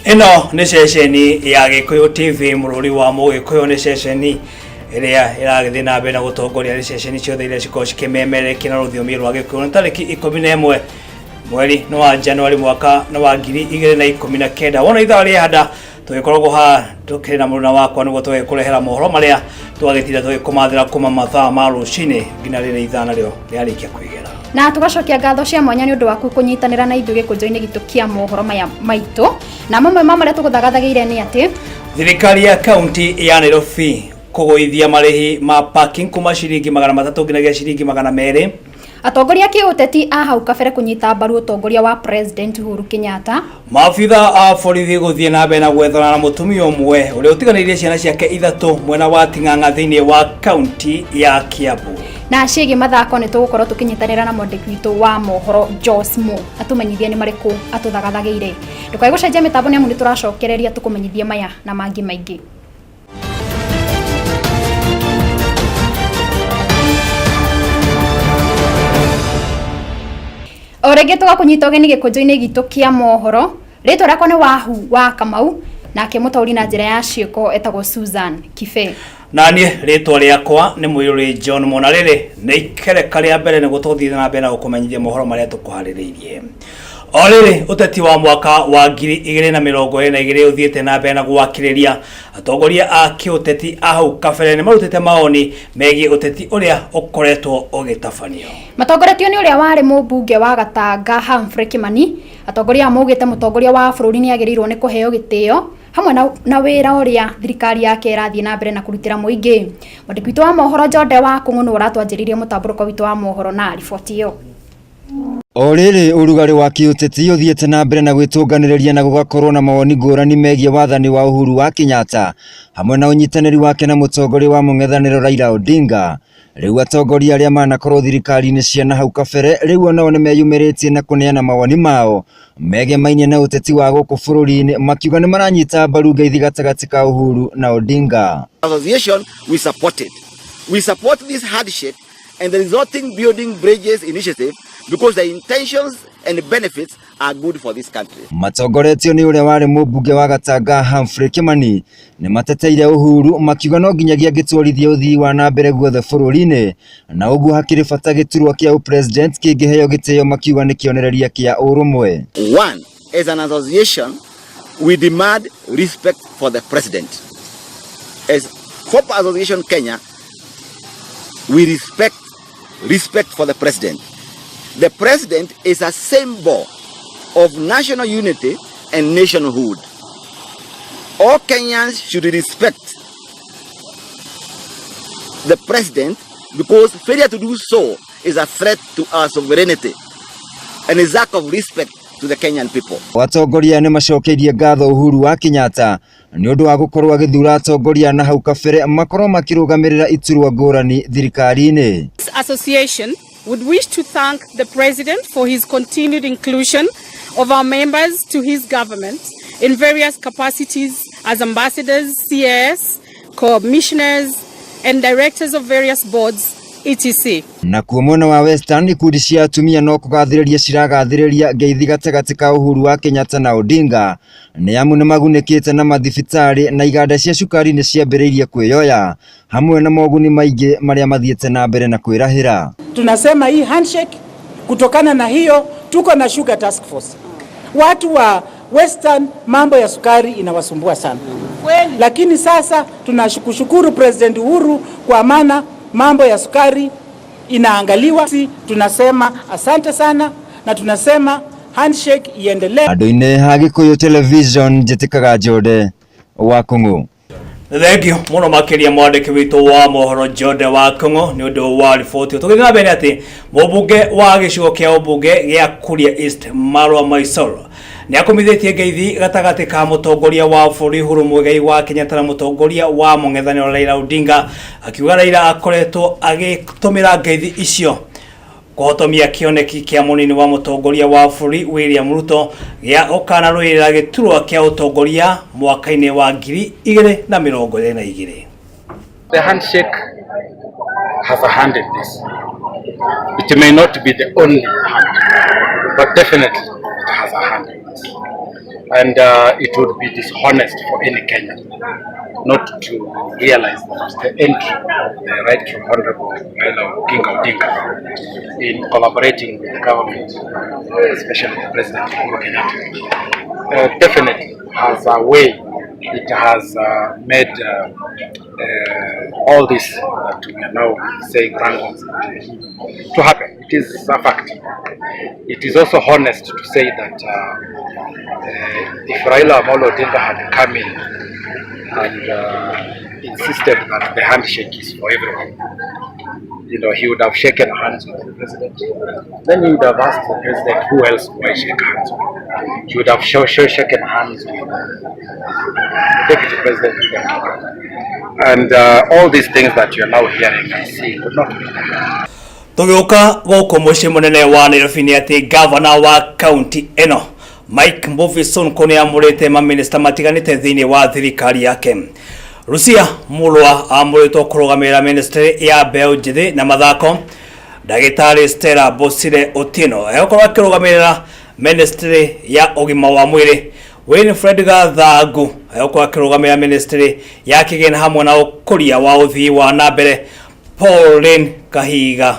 Ĩno nĩ ceceni ya Gĩkũyũ TV, mũrũri wa Mũgĩkũyũ. Nĩ ceceni ĩrĩa ĩragĩthiĩ na mbere na gũtongoria nĩ ceceni ciothe iria cikoragwo cikĩmemerekia na rũthiomi rwa Gĩkũyũ. Nĩ tarĩki 11 mweri nĩ wa Januari, mwaka nĩ wa 2019. Wona ithaa rĩahanda, tũgĩkoragwo haha tũkĩrĩ na mũruna wakwa nĩguo tũgĩkũrehera mohoro marĩa twagĩtinda tũgĩkũmathĩra kuma mathaa ma rũcinĩ nginya rĩrĩa ithaa narĩo rĩarĩkia kwĩgera. Na tugacokia ngatho cia mwanya nĩ ũndũ waku kũnyitanĩra na ithuĩ gĩkũnjo-inĩ gitũ kĩa mohoro maya maitũ, na mamwe ma marĩa tũgũthagathagĩire nĩ atĩ thirikari ya kaunti ya Nairobi kũgũithia marĩhi ma parking kuma ciringi 300 nginyagia ciringi 200. Atongoria a kĩũteti a hau kabere kũnyita mbaru ũtongoria wa President Uhuru Kenyatta. Maabitha a borithi gũthiĩ na mbere na gwethana na mũtumia ũmwe ũrĩa ũtiganĩirie ciana ciake ithatũ mwena wa Ting'ang'a thĩinĩ wa kaunti ya Kiambu. Na ciĩgiĩ mathako, nĩ tũgũkorwo tũkĩnyitanĩra na mwandĩki witũ wa mohoro Josmo atũmenyithie nĩ marĩkũ atũthagathagĩire. Ndũkae gũcenjia mĩtambo nĩ amu nĩ tũracokereria tũkũmenyithie maya na mangĩ maingĩ. O rĩngĩ tũgakũnyita ũgeni gĩkũnjo-inĩ gitũ kĩa mohoro. Rĩtwa rĩakwa nĩ Wahu wa Kamau, nake mũtaũri na njĩra ya ciĩko etagwo Susan Kibe. Na niĩ rĩtwa rĩakwa nĩ Mũirũrĩ John Mona. Rĩrĩ nĩ ikereka rĩa mbere nĩguo tũthiĩ na mbere na gũkũmenyithia mohoro marĩa tũkũharĩrĩirie. O rĩrĩ ũteti wa mwaka wa 2022 ũthiĩte na mbere na gwakĩrĩria, atongoria a kĩũteti a hau kabere nĩ marutĩte mawoni megiĩ ũteti ũrĩa ũkoretwo ũgĩtabanio. Matongoretio nĩ ũrĩa warĩ mũmbunge wa Gatanga Humphrey Kimani, atongoria aya maugĩte mũtongoria wa bũrũri nĩ agĩrĩirwo nĩ kũheo gĩtĩo hamwe na wĩra ũrĩa thirikari yake ĩrathiĩ na mbere na kũrutĩra mũingĩ. Mwandĩki witũ wa mohoro Jonde wa Kũng'ũ nĩwe ũratwanjĩrĩirie mũtambũrũko witũ wa mohoro na riboti ĩyo. O rĩrĩ ũrugarĩ wa kĩũteti ũthiĩte na mbere na gwĩtũnganĩrĩria na gũgakorwo na mawoni ngũrani megiĩ wathani wa Uhuru wa Kenyatta hamwe na ũnyitanĩri wake na mũtongoria wa mũng'ethanĩro Raila Odinga, rĩu atongoria arĩa manakorwo thirikari-inĩ cia na hau kabere rĩu onao nĩmeyumĩrĩtie na kũneana mawoni mao megemainie na ũteti wa gũkũ bũrũri-inĩ, makiuga nĩ maranyita mbaru ngeithi gatagatĩ ka Uhuru na Odinga. Association, we support it. We support this handshake and the resulting Building Bridges initiative because the intentions and benefits are good for this country. Matongoretio nĩ ũrĩa warĩ mũmbunge wa Gatanga Humphrey Kimani, nĩ mateteire Uhuru makiuga no nginyagia angĩtwarithia ũthii wa na mbere guothe bũrũri-inĩ, na ũguo hakĩrĩ bata gĩturwa kĩa ũpresident kĩngĩheo gĩtĩo, makiuga nĩ kĩonereria kĩa ũrũmwe. One, as an association, we demand respect for the president. As Copper Association Kenya, we respect respect for the president. The president is a symbol of national unity and nationhood. All Kenyans should respect the president because failure to do so is a threat to our sovereignty and is lack of respect to the Kenyan people. Atongoria nĩ macokeirie ngatho Uhuru wa Kenyatta nĩ ũndũ wa gũkorwo agĩthura atongoria na hau kabere makorwo makĩrũgamĩrĩra iturwa ngũrani thirikari-inĩ. This association would wish to thank the President for his continued inclusion of our members to his government in various capacities as ambassadors, CAS, commissioners, and directors of various boards, etc. Nakuo mwena wa Western, ikundi cia atumia no kũgathĩrĩria ciragathĩrĩria ngeithi gatagatĩ ka Uhuru wa Kenyatta na Odinga, nĩ amu nĩ magunĩkĩte na mathibitarĩ na iganda cia cukari nĩ ciambĩrĩirie kwĩyoya hamwe na moguni maingĩ marĩa mathiĩte na mbere na kwĩrahĩra. Tunasema hii handshake, kutokana na hiyo tuko na sugar task force. Watu wa Western mambo ya sukari inawasumbua sana, lakini sasa tunashukuru President Uhuru kwa maana mambo ya sukari inaangaliwa. Tunasema asante sana na tunasema handshake iendelee. Andũ-inĩ ha Gĩkũyũ Television, njĩtĩkaga Njode wa Kũng'ũ. Thengio mũno makĩria mwandĩki witũ wa mohoro Jonde wa Kũng'ũ nĩ ũndũ wa riboti. Tũgĩthiĩ na mbere atĩ mũmbunge wa gĩcigo kĩa ũmbunge gĩa Kuria East Marwa Maisol nĩ akomithĩtie ngeithi gatagatĩ ka mũtongoria wa bũrũri Uhuru Muigai wa Kenyatta na mũtongoria wa mũng'ethanĩro Raila Odinga, akiuga Raila akoretwo agĩtũmĩra ngeithi icio kũhotomia kĩoneki kĩa mũnini wa mũtongoria wa bũrũri William Ruto gĩa gũkanarũĩrĩra gĩturwa kĩa ũtongoria mwaka-inĩ wa 2022. The handshake has a hand in this. It may not be the only hand, but definitely it has. has a hand in this. And it would be dishonest for any Kenyan not to realize that the entry of the Right Honorable Raila Oginga Odinga in collaborating with the government, especially the President Uhuru Kenyatta, definitely has a way it has made all this that we are now saying wrangles to happen. It is a fact. It is also honest to say that if Raila Amolo Odinga had come in and insisted that the handshake is for everyone, you know, he would have shaken hands with the president. Then he would have asked the president, who else do I shake hands with? He would have shaken hands with the deputy president, William Ruto. And all these things that you are now hearing and seeing would not be there. Tũgĩũka gũkũ mũciĩ mũnene wa Nairobi nĩ atĩ gavana wa kaunti ĩno Mike Mbuvi Sonko nĩ amũrĩte mamĩnĩsta matiganĩte thĩinĩ wa thirikari yake. Lucia Mulwa amũrĩtwo kũrũgamĩrĩra ministry ya mbeũ njĩthĩ na mathako. Ndagĩtarĩ Stella Bosire Otieno egũkorwo akĩrũgamĩrĩra ministry ya ũgima wa mwĩrĩ. Winfred Gathangu egũkorwo akĩrũgamĩrĩra ministry ya kĩgĩna hamwe na ũkũria wa ũthii wa na mbere. Pauline Kahiga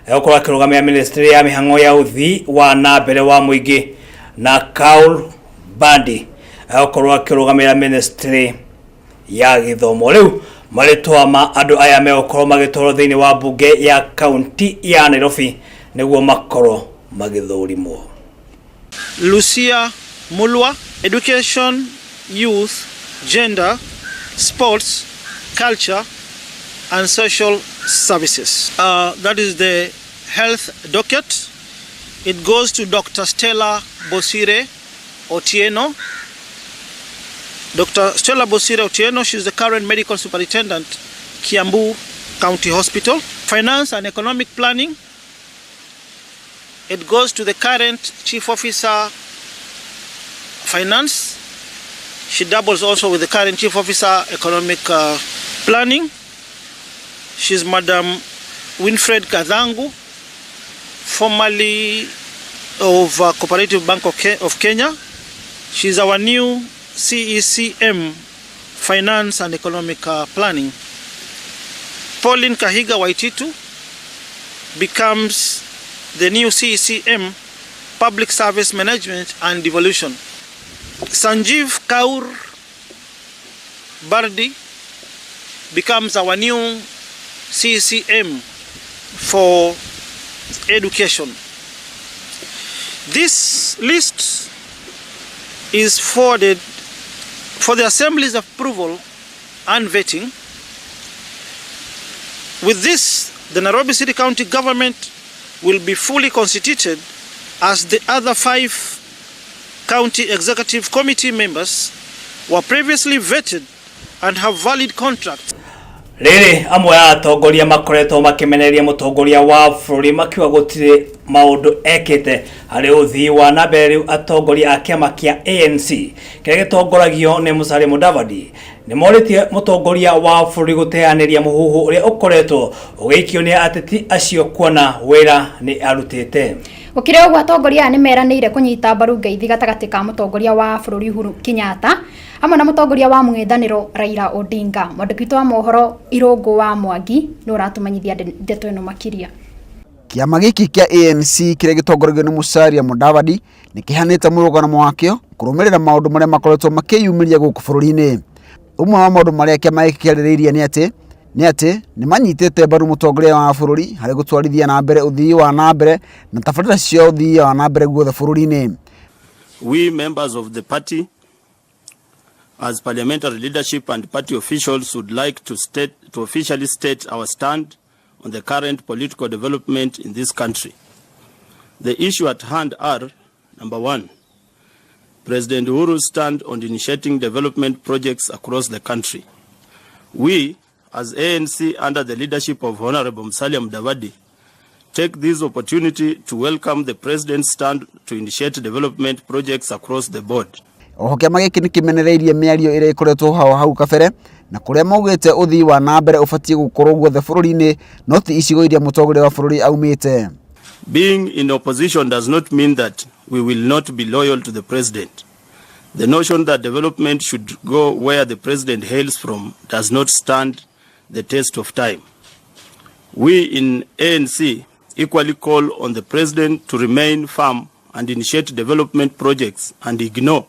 egũkorwo akĩrũgamĩrĩra ministry ya mĩhang'o ya ũthii wa na mbere wa mũingĩ, na Kaul Bandi egũkorwo akĩrũgamĩrĩra ministry ya gĩthomo. Rĩu marĩtwa ma andũ aya megũkorwo magĩtwarwo thĩinĩ wa mbunge ya kaunti ya Nairobi nĩguo makorwo magĩthũrimwo. Lucia Mulwa, Education, Youth, Gender, Sports, Culture, and Social Services. That is the health docket. It goes to Dr. Stella Bosire Otieno. Dr. Stella Bosire Otieno, she's the current medical superintendent, Kiambu County Hospital. Finance and Economic Planning. It goes to the current Chief Officer Finance. She doubles also with the current Chief Officer Economic Planning. She's Madam Winfred Kathangu, formerly of Cooperative Bank of Kenya. She's our new CECM Finance and Economic Planning. Pauline Kahiga Waititu becomes the new CECM Public Service Management and Devolution. Sanjeev Kaur Bardi becomes our new CECM for Education. This list is forwarded for the Assembly's approval and vetting. With this, the Nairobi City County government will be fully constituted, as the other 5 County Executive Committee members were previously vetted and have valid contracts. Rĩrĩ amwe a atongoria makoretwo makĩmenereria mũtongoria wa bũrũri makiuga gũtirĩ maũndũ ekĩte harĩ ũthii wa na mbere. Rĩu atongoria a kĩama kĩa ANC kĩrĩa gĩtongoragio nĩ Musalia Mudavadi nĩ morĩtie mũtongoria wa bũrũri gũteanĩria mũhuhu ũrĩa ũkoretwo ũgĩikio nĩ ateti acio kuona wĩra nĩ arutĩte. Gũkĩrĩ ũguo, atongoria aya nĩ meranĩire kũnyita mbaru ngeithi gatagatĩ ka mũtongoria wa bũrũri Uhuru Kenyatta hamwe na mũtongoria wa mũng'ethanĩro Raila Odinga. Mwandĩki witũ wa mohoro Irũngũ wa Mwangi nĩ ũratũmenyithia ndeto ĩno makĩria. Kĩama gĩkĩ kĩa ANC kĩrĩa gĩtongoragio nĩ Musalia Mudavadi nĩ kĩhanĩte mũrũgamo wakĩo kũrũmĩrĩra maũndũ marĩa makoretwo makĩyumĩria gũkũ bũrũri-inĩ. Ũmwe wa maũndũ marĩa kĩama gĩkĩ kĩarĩrĩirie nĩ atĩ nĩ manyitĩte mbaru mũtongoria wa bũrũri harĩ gũtwarithia na mbere ũthii wa na mbere na tabarĩra cia ũthii wa na mbere guothe bũrũri-inĩ. We members of the party, as parliamentary leadership and party officials, would like to officially state our stand on the current political development in this country. The issue at hand are, number one, President Uhuru's stand on initiating development projects across the country. We, as ANC under the leadership of Honorable Musalia Mudavadi, take this opportunity to welcome the President's stand to initiate development projects across the board. Oho kĩama gĩkĩ nĩ kĩmenereirie mĩario ĩrĩa ĩkoretwo hau hau kabere na kũrĩa maugĩte ũthii wa na mbere ũbatiĩ gũkorwo guothe bũrũri-inĩ no ti icigo iria mũtongoria wa bũrũri aumĩte. Being in opposition does not mean that we will not be loyal to the president. The notion that development should go where the president hails from does not stand the test of time. We in ANC equally call on the president to remain firm and initiate development projects and ignore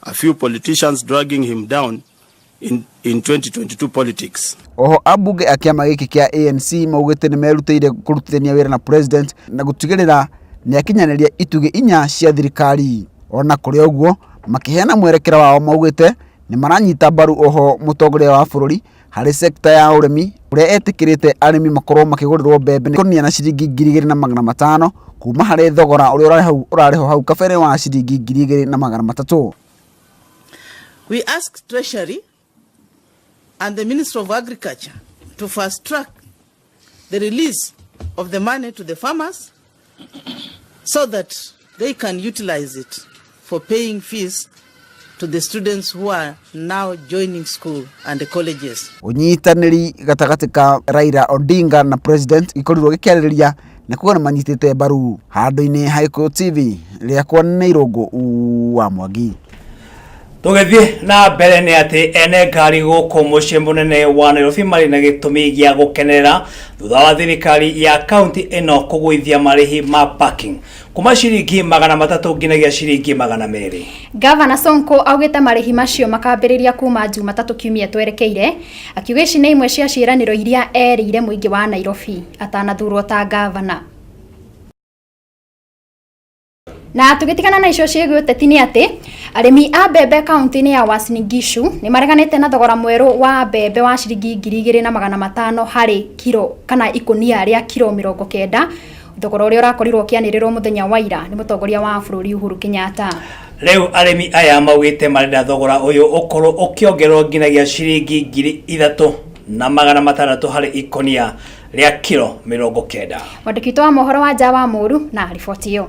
a few politicians dragging him down in 2022 politics. Oho ambunge a kĩama gĩkĩ kĩa ANC maugĩte nĩ merutĩire kũrutithania wĩra na president na gũtigĩrĩra nĩ akinyanĩria itugĩ inya cia thirikari. Ona kũrĩ ũguo, makĩheana mwerekera wao maugĩte nĩ maranyita mbaru oho mũtongoria wa bũrũri harĩ sekta ya ũrĩmi ũrĩa etĩkĩrĩte arĩmi makorwo makĩgũrĩrwo mbembe ikũnia na ciringi 2500 kuma harĩ thogora ũrĩa ũrarĩho hau kabere wa ciringi 2300. We ask Treasury and the Minister of Agriculture to fast track the release of the money to the farmers so that they can utilize it for paying fees to the students who are now joining school and the colleges. Ũnyitanĩri gatagatĩ ka Raila Odinga na president gĩkorirwo gĩkĩarĩrĩria na kuga nĩ manyitĩte mbaru. Handũ-inĩ ha Gĩkũyũ TV, rĩakwa nĩ Irũngũ wa Mwangi. Tũgĩthiĩ na mbere nĩ atĩ ene ngari gũkũ mũciĩ mũnene wa Nairobi marĩ na gĩtũmi gĩa gũkenerera thutha wa thirikari ya kaunti ĩno kũgũithia marĩhi ma parking kuma ciringi 300 nginyagia ciringi 200. Gavana Sonko augĩte marĩhi macio makambĩrĩria kuma Jumatatũ kiumia twerekeire, akiuga ici nĩ imwe cia ciĩranĩro iria erĩire mũingĩ wa Nairobi atanathurwo ta gavana. Na tũgĩtigana na icio ciĩgiĩ ũteti nĩ atĩ arĩmi a mbembe kaunti-inĩ ya Uasin Gishu nĩ mareganĩte na thogora mwerũ wa mbembe wa ciringi 2500 harĩ kiro kana ikũnia rĩa kiro 90, thogora ũrĩa ũrakorirwo ũkĩanĩrĩrwo mũthenya wa ira nĩ mũtongoria wa bũrũri Uhuru Kenyatta. Rĩu arĩmi aya maugĩte marenda thogora ũyũ ũkorwo ũkĩongererwo nginyagia ciringi 3600 harĩ ikũnia rĩa kiro 90. Mwandĩki witũ wa mohoro wa Nja wa Mũru na riboti ĩyo.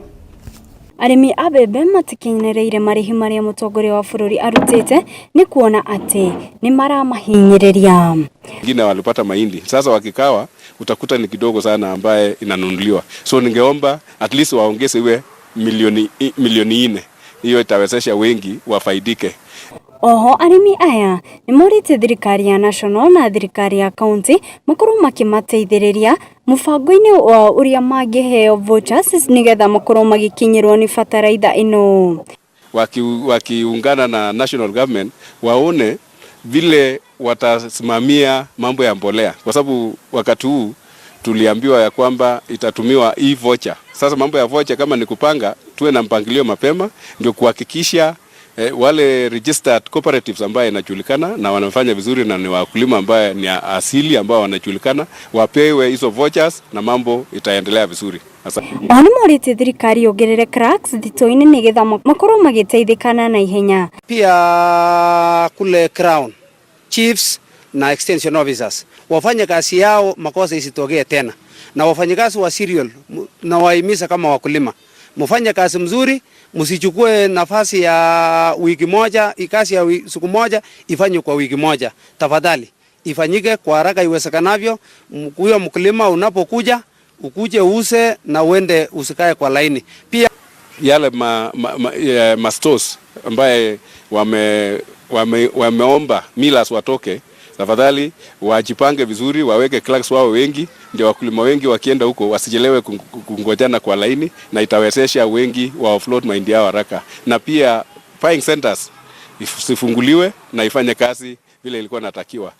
Arĩmi a mbembe matikenereire marĩhi marĩa mũtongoria wa bũrũri arutĩte nĩ kuona atĩ nĩ maramahinyĩrĩria. Wengine walipata mahindi, sasa wakikawa utakuta ni kidogo sana ambaye inanunuliwa. So ningeomba at least waongeze iwe milioni 4, hiyo itawezesha wengi wafaidike. Oho arĩmi aya nĩ morĩtie thirikari ya national na thirikari ya county makorwo makĩmateithĩrĩria mũbango-inĩ wa ũrĩa mangĩheo vouchers nĩgetha makorwo magĩkinyĩrwo nĩ bataraitha ĩno. Wakiungana na national government waone vile watasimamia mambo ya mbolea, kwa sababu wakati huu tuliambiwa ya kwamba itatumiwa e-voucher. Sasa mambo ya voucher kama ni kupanga, tuwe na mpangilio mapema ndio kuhakikisha wale registered cooperatives ambaye inajulikana na wanafanya vizuri na ni wakulima ambaye ni asili ambao wanajulikana wapewe hizo vouchers na mambo itaendelea vizuri. Oho nĩ morĩtie thirikari yongerere clerks thitoo-inĩ nĩgetha makorwo magĩteithĩkana na ihenya. Pia kule Crown chiefs na extension officers wafanye kazi yao, makosa isitokee tena, na wafanyikazi wa cereal na wahimiza kama wakulima mfanye kazi mzuri, msichukue nafasi ya wiki moja, kazi ya siku moja ifanywe kwa wiki moja. Tafadhali ifanyike kwa haraka iwezekanavyo. Huyo mkulima unapokuja ukuje use na uende, usikae kwa laini. Pia yale ma stores ambaye wameomba millers watoke, tafadhali wajipange vizuri, waweke clerks wao wengi, ndio wakulima wengi wakienda huko wasichelewe kungojana kwa laini, na itawezesha wengi wa offload mahindi yao haraka. Na pia buying centers isifunguliwe na ifanye kazi vile ilikuwa natakiwa.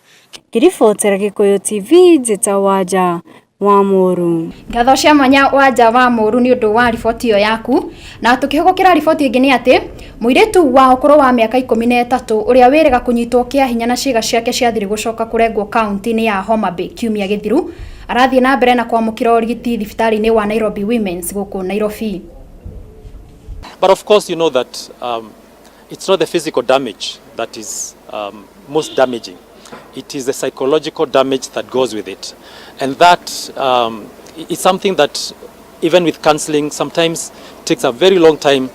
Ngĩribotera Gĩkũyũ TV njĩta Wanja wa Mũru. Ngatho cia mwanya Wanja wa Mũru nĩ ũndũ wa riboti ĩyo yaku. Na tũkĩhũgũkĩra riboti ĩngĩ nĩ atĩ mũirĩtu wa ũkũrũ wa mĩaka 13 ũrĩa wĩrĩga kũnyitwo kĩa hinya na ciĩga ciake cia thiri gũcoka kũrengwo kaunti-inĩ ya Homa Bay kiumia gĩthiru arathiĩ na mbere na kwamũkĩra ũrigiti thibitarĩ-inĩ wa Nairobi Women's gũkũ Nairobi. But of course you know that it's not the physical damage that is most damaging. It is the psychological damage that goes with it. And that is something that even with counseling sometimes takes a very long time,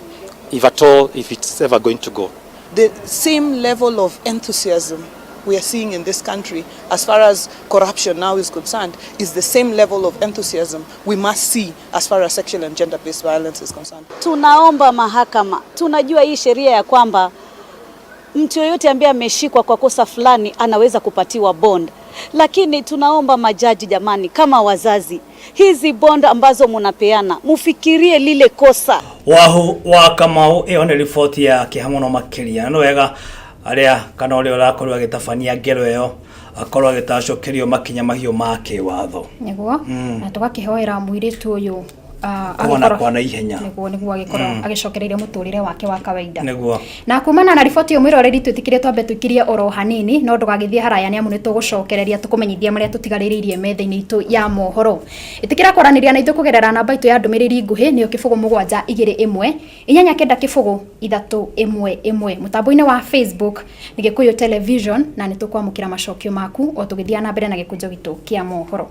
if at all, if it's ever going to go. The same level of enthusiasm we are seeing in this country as far as corruption now is concerned is the same level of enthusiasm we must see as far as sexual and gender-based violence is concerned. Tunaomba mahakama, tunajua hii sheria ya kwamba mtu yoyote ambaye ameshikwa kwa kosa fulani anaweza kupatiwa bond, lakini tunaomba majaji, jamani, kama wazazi, hizi bond ambazo munapeana mufikirie lile kosa. Wahu wa Kamau, ĩyo nĩ riboti ya kĩeha mũno makĩria. Na nĩ wega arĩa kana ũrĩa ũrakorwo agĩtabania ngero ĩyo akorwo agĩtacũkĩrio makinya mahiũ ma kĩwatho. Nĩguo. Na tũgakĩhoera mũirĩtu ũyũ Kũhona agĩkorwo- kwa naihenya. Nĩguo agĩkorwo agĩcokereire mũtũrĩre wake wa kawaida. Na kumana na riboti ĩyo, mwĩroreri, twĩtĩkĩre twambe tũikirie oro hanini, no ndũgagĩthiĩ haraya nĩ amu nĩ tũgũcokereria tũkũmenyithia marĩa tũtigarĩrĩirie metha-inĩ itũ ya mohoro. Ĩtĩkĩra kwaranĩria na ithuĩ kũgerera namba itũ ya ndũmĩrĩri nguhĩ, nĩyo 0721 890 311, mũtambo-inĩ wa Facebook nĩ Gĩkũyũ Television, na nĩ tũkwamũkĩra macokio maku o tũgĩthiĩ na mbere na gĩkũnjo gitũ kĩa mohoro.